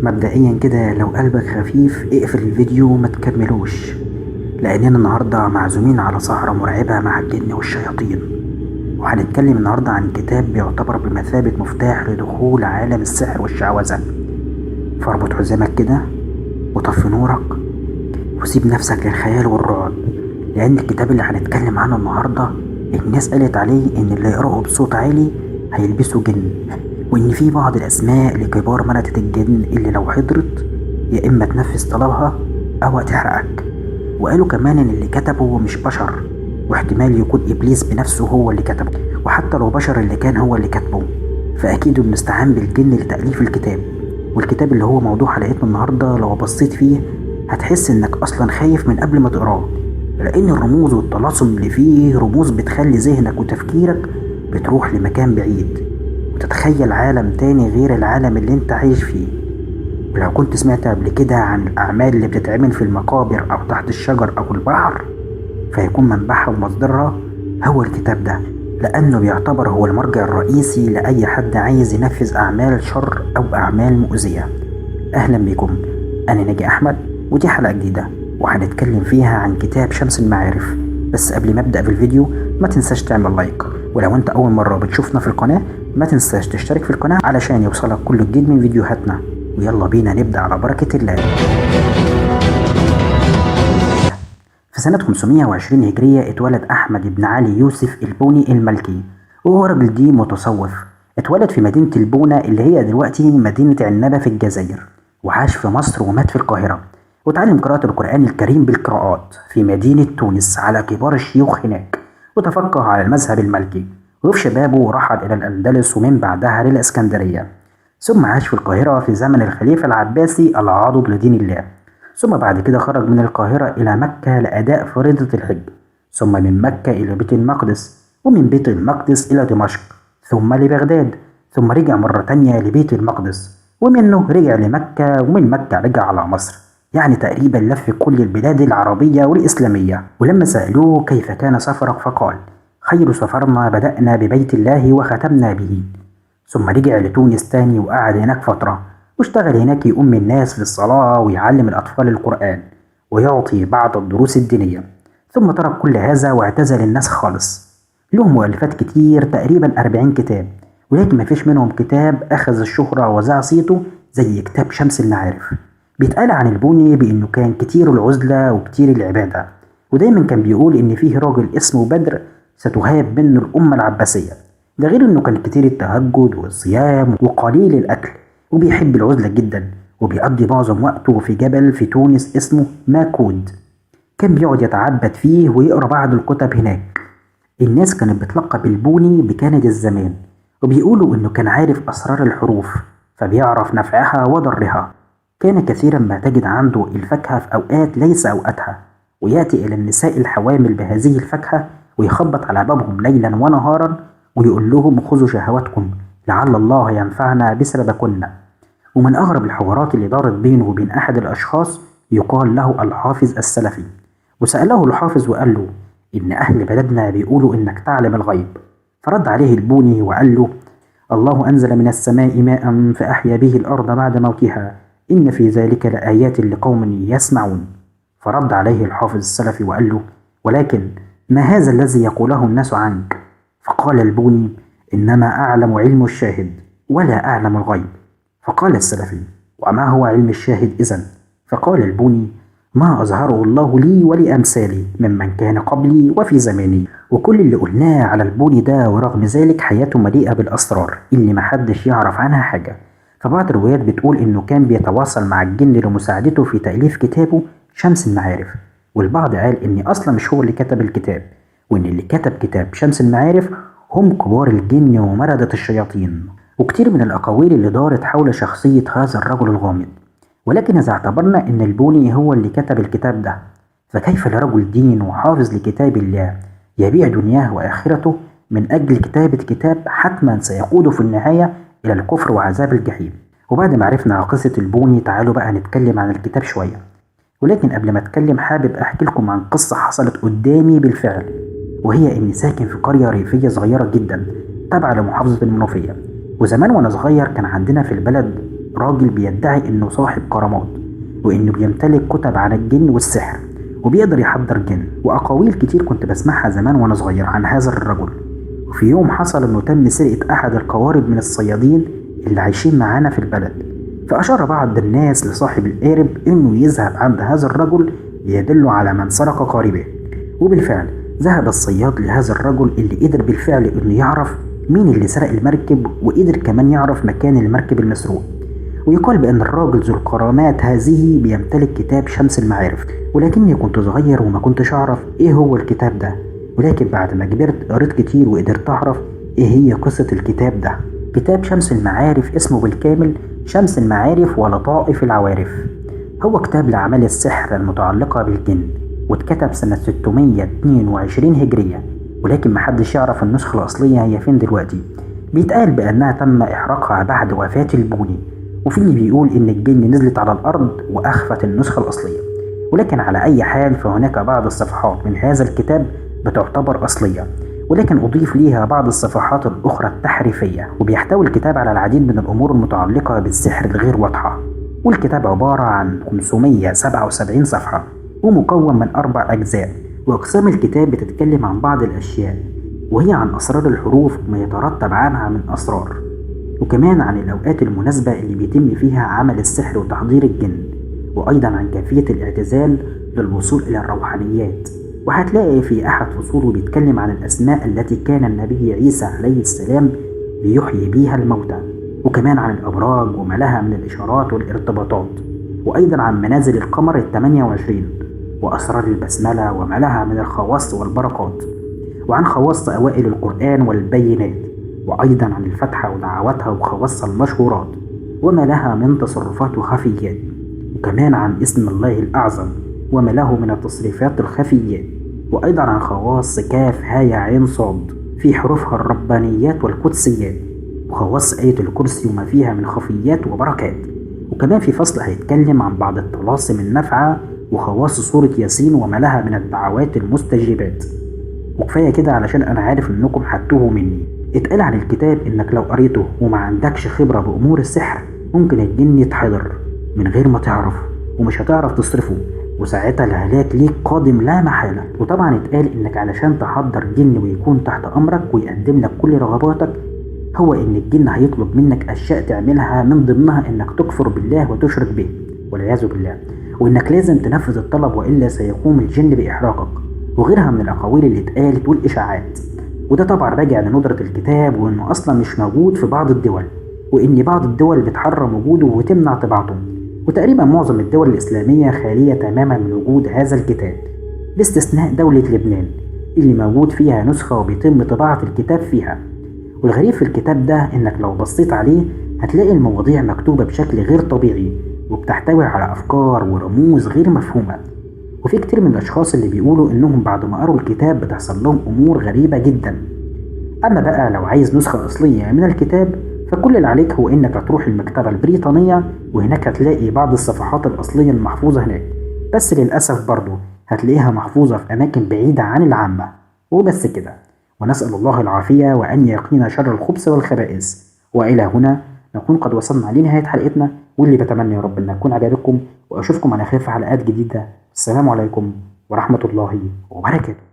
مبدئيا كده لو قلبك خفيف اقفل الفيديو وما تكملوش، لأننا النهاردة معزومين على سهرة مرعبة مع الجن والشياطين، وهنتكلم النهاردة عن كتاب بيعتبر بمثابة مفتاح لدخول عالم السحر والشعوذة. فاربط حزامك كده وطفي نورك وسيب نفسك للخيال والرعب، لأن الكتاب اللي هنتكلم عنه النهاردة الناس قالت عليه إن اللي يقرأه بصوت عالي هيلبسه جن، وإن في بعض الأسماء لكبار مردة الجن اللي لو حضرت يا إما تنفذ طلبها أو هتحرقك. وقالوا كمان إن اللي كتبه مش بشر، واحتمال يكون إبليس بنفسه هو اللي كتبه، وحتى لو بشر اللي كان هو اللي كتبه فأكيد إنه استعان بالجن لتأليف الكتاب. والكتاب اللي هو موضوع حلقتنا النهاردة لو بصيت فيه هتحس إنك أصلا خايف من قبل ما تقراه، لأن الرموز والطلاسم اللي فيه رموز بتخلي ذهنك وتفكيرك بتروح لمكان بعيد وتتخيل عالم تاني غير العالم اللي انت عايش فيه. ولو كنت سمعت قبل كده عن الأعمال اللي بتتعمل في المقابر أو تحت الشجر أو البحر، فيكون منبعها ومصدرها هو الكتاب ده، لأنه بيعتبر هو المرجع الرئيسي لأي حد عايز ينفذ أعمال شر أو أعمال مؤذية. أهلا بكم، أنا ناجي أحمد، ودي حلقة جديدة وهنتكلم فيها عن كتاب شمس المعارف. بس قبل ما أبدأ في الفيديو ما تنساش تعمل لايك، ولو أنت أول مرة بتشوفنا في القناة ما تنساش تشترك في القناة علشان يوصلك كل جديد من فيديوهاتنا. ويلا بينا نبدأ على بركة الله. في سنة 520 هجرية اتولد أحمد بن علي يوسف البوني المالكي، وهو رجل دين متصوف. اتولد في مدينة البونة اللي هي دلوقتي مدينة عنابة في الجزائر، وعاش في مصر ومات في القاهرة، وتعلم قراءة القرآن الكريم بالقراءات في مدينة تونس على كبار الشيوخ هناك، وتفقه على المذهب المالكي. وفي شبابه رحل إلى الأندلس ومن بعدها للإسكندرية، ثم عاش في القاهرة في زمن الخليفة العباسي العاضد لدين الله. ثم بعد كده خرج من القاهرة إلى مكة لأداء فريضة الحج، ثم من مكة إلى بيت المقدس، ومن بيت المقدس إلى دمشق، ثم لبغداد، ثم رجع مرة تانية لبيت المقدس، ومنه رجع لمكة، ومن مكة رجع على مصر. يعني تقريبا لف كل البلاد العربية والإسلامية. ولما سألوه كيف كان سفرك فقال: خير سفرنا بدأنا ببيت الله وختمنا به. ثم رجع لتونس تاني وقعد هناك فترة، واشتغل هناك يؤم الناس في الصلاة ويعلم الأطفال القرآن ويعطي بعض الدروس الدينية. ثم ترك كل هذا واعتزل الناس خالص. له مؤلفات كتير، تقريبا 40 كتاب، ولكن مفيش منهم كتاب أخذ الشهرة وذاع صيته زي كتاب شمس المعارف. بيتقال عن البوني بأنه كان كتير العزلة وكتير العبادة، ودايما كان بيقول إن فيه راجل اسمه بدر ستهاب منه الأمة العباسية. ده غير إنه كان كتير التهجد والصيام وقليل الأكل، وبيحب العزلة جدا، وبيقضي معظم وقته في جبل في تونس اسمه ماكود، كان بيقعد يتعبد فيه ويقرأ بعض الكتب هناك. الناس كانت بتلقب البوني بكند الزمان، وبيقولوا إنه كان عارف أسرار الحروف فبيعرف نفعها وضرها. كان كثيرا ما تجد عنده الفاكهة في أوقات ليس أوقاتها، ويأتي إلى النساء الحوامل بهذه الفاكهة ويخبط على بابهم ليلا ونهارا ويقول لهم خذوا شهواتكم لعل الله ينفعنا بسببكن. ومن أغرب الحوارات اللي دارت بينه وبين أحد الأشخاص يقال له الحافظ السلفي، وسأله الحافظ وقال له إن أهل بلدنا بيقولوا إنك تعلم الغيب. فرد عليه البوني وقال له: الله أنزل من السماء ماء فأحيا به الأرض بعد موتها، إن في ذلك لآيات لقوم يسمعون. فرد عليه الحافظ السلفي وقال له: ولكن ما هذا الذي يقوله الناس عنك؟ فقال البوني: إنما أعلم علم الشاهد ولا أعلم الغيب. فقال السلفي: وما هو علم الشاهد إذن؟ فقال البوني: ما أظهره الله لي ولأمثالي ممن كان قبلي وفي زماني. وكل اللي قلناه على البوني ده، ورغم ذلك حياته مليئة بالأسرار اللي محدش يعرف عنها حاجة. فبعض الروايات بتقول إنه كان بيتواصل مع الجن لمساعدته في تأليف كتابه شمس المعارف، والبعض قال إن أصلا مش هو اللي كتب الكتاب، وإن اللي كتب كتاب شمس المعارف هم كبار الجن ومردة الشياطين. وكتير من الأقاويل اللي دارت حول شخصية هذا الرجل الغامض. ولكن إذا اعتبرنا إن البوني هو اللي كتب الكتاب ده، فكيف لرجل دين وحافظ لكتاب الله يبيع دنياه وآخرته من أجل كتابة كتاب حتما سيقوده في النهاية إلى الكفر وعذاب الجحيم؟ وبعد ما عرفنا قصة البوني تعالوا بقى نتكلم عن الكتاب شوية. ولكن قبل ما أتكلم حابب أحكي لكم عن قصة حصلت قدامي بالفعل، وهي إني ساكن في قرية ريفية صغيرة جدا تابعة لمحافظة المنوفية. وزمان وأنا صغير كان عندنا في البلد راجل بيدعي إنه صاحب كرامات، وإنه بيمتلك كتب عن الجن والسحر وبيقدر يحضر جن، وأقاويل كتير كنت بسمعها زمان وأنا صغير عن هذا الرجل. وفي يوم حصل إنه تم سرقة أحد القوارب من الصيادين اللي عايشين معانا في البلد، فأشار بعض الناس لصاحب القارب إنه يذهب عند هذا الرجل ليدله على من سرق قاربه. وبالفعل ذهب الصياد لهذا الرجل اللي قدر بالفعل إنه يعرف مين اللي سرق المركب، وقدر كمان يعرف مكان المركب المسروق. ويقال بأن الراجل ذو الكرامات هذه بيمتلك كتاب شمس المعارف، ولكني كنت صغير وما كنتش أعرف إيه هو الكتاب ده، ولكن بعد ما كبرت قريت كتير وقدرت أعرف إيه هي قصة الكتاب ده. كتاب شمس المعارف اسمه بالكامل شمس المعارف ولطائف العوارف، هو كتاب لأعمال السحر المتعلقة بالجن، واتكتب سنة 622 هجرية، ولكن محدش يعرف النسخة الأصلية هي فين دلوقتي. بيتقال بأنها تم إحراقها بعد وفاة البوني، وفي اللي بيقول إن الجن نزلت على الأرض وأخفت النسخة الأصلية، ولكن على أي حال فهناك بعض الصفحات من هذا الكتاب بتعتبر أصلية، ولكن أضيف ليها بعض الصفحات الأخرى التحريفية. وبيحتوي الكتاب على العديد من الأمور المتعلقة بالسحر الغير واضحة، والكتاب عبارة عن 577 صفحة ومكون من 4 أجزاء. وأقسام الكتاب بتتكلم عن بعض الأشياء، وهي عن أسرار الحروف وما يترتب عنها من أسرار، وكمان عن الأوقات المناسبة اللي بيتم فيها عمل السحر وتحضير الجن، وأيضا عن كيفية الاعتزال للوصول إلى الروحانيات. وهتلاقي في أحد فصوله بيتكلم عن الأسماء التي كان النبي عيسى عليه السلام بيحيي بيها الموتى، وكمان عن الأبراج وما لها من الإشارات والارتباطات، وأيضا عن منازل القمر 28 وأسرار البسملة وما لها من الخواص والبركات، وعن خواص أوائل القرآن والبينات، وأيضا عن الفاتحة ودعواتها وخواصها المشهورات وما لها من تصرفات وخفيات، وكمان عن اسم الله الأعظم وما له من التصريفات الخفيات، وأيضا عن خواص كاف هاء عين صاد في حروفها الربانيات والقدسيات، وخواص آية الكرسي وما فيها من خفيات وبركات. وكمان في فصل هيتكلم عن بعض الطلاسم النافعة وخواص سورة ياسين وما لها من الدعوات المستجيبات. وكفاية كده علشان أنا عارف إنكم هتتوهوا مني. اتقال عن الكتاب إنك لو قريته وما عندكش خبرة بأمور السحر ممكن الجن يتحضر من غير ما تعرف، ومش هتعرف تصرفه، وساعتها الهلاك ليك قادم لا محالة. وطبعا اتقال إنك علشان تحضر جن ويكون تحت أمرك ويقدم لك كل رغباتك، هو إن الجن هيطلب منك أشياء تعملها، من ضمنها إنك تكفر بالله وتشرك به والعياذ بالله، وإنك لازم تنفذ الطلب وإلا سيقوم الجن بإحراقك، وغيرها من الأقاويل اللي اتقالت والإشاعات. وده طبعا راجع لندرة الكتاب، وإنه أصلا مش موجود في بعض الدول، وإن بعض الدول بتحرم وجوده وتمنع طباعته، وتقريبا معظم الدول الإسلامية خالية تماما من وجود هذا الكتاب، باستثناء دولة لبنان اللي موجود فيها نسخة وبيتم طباعة الكتاب فيها. والغريب في الكتاب ده إنك لو بصيت عليه هتلاقي المواضيع مكتوبة بشكل غير طبيعي، وبتحتوي على أفكار ورموز غير مفهومة. وفي كتير من الأشخاص اللي بيقولوا إنهم بعد ما قروا الكتاب بتحصل لهم أمور غريبة جدا. أما بقى لو عايز نسخة أصلية من الكتاب فكل اللي عليك هو إنك هتروح المكتبة البريطانية، وهناك هتلاقي بعض الصفحات الأصلية المحفوظة هناك، بس للأسف برضو هتلاقيها محفوظة في أماكن بعيدة عن العامة. وبس كده، ونسأل الله العافية وأن يقينا شر الخبث والخبائث. وإلى هنا نكون قد وصلنا لنهاية حلقتنا، واللي بتمنى يا رب أن أكون عجبكم، وأشوفكم على خير في حلقات جديدة. السلام عليكم ورحمة الله وبركاته.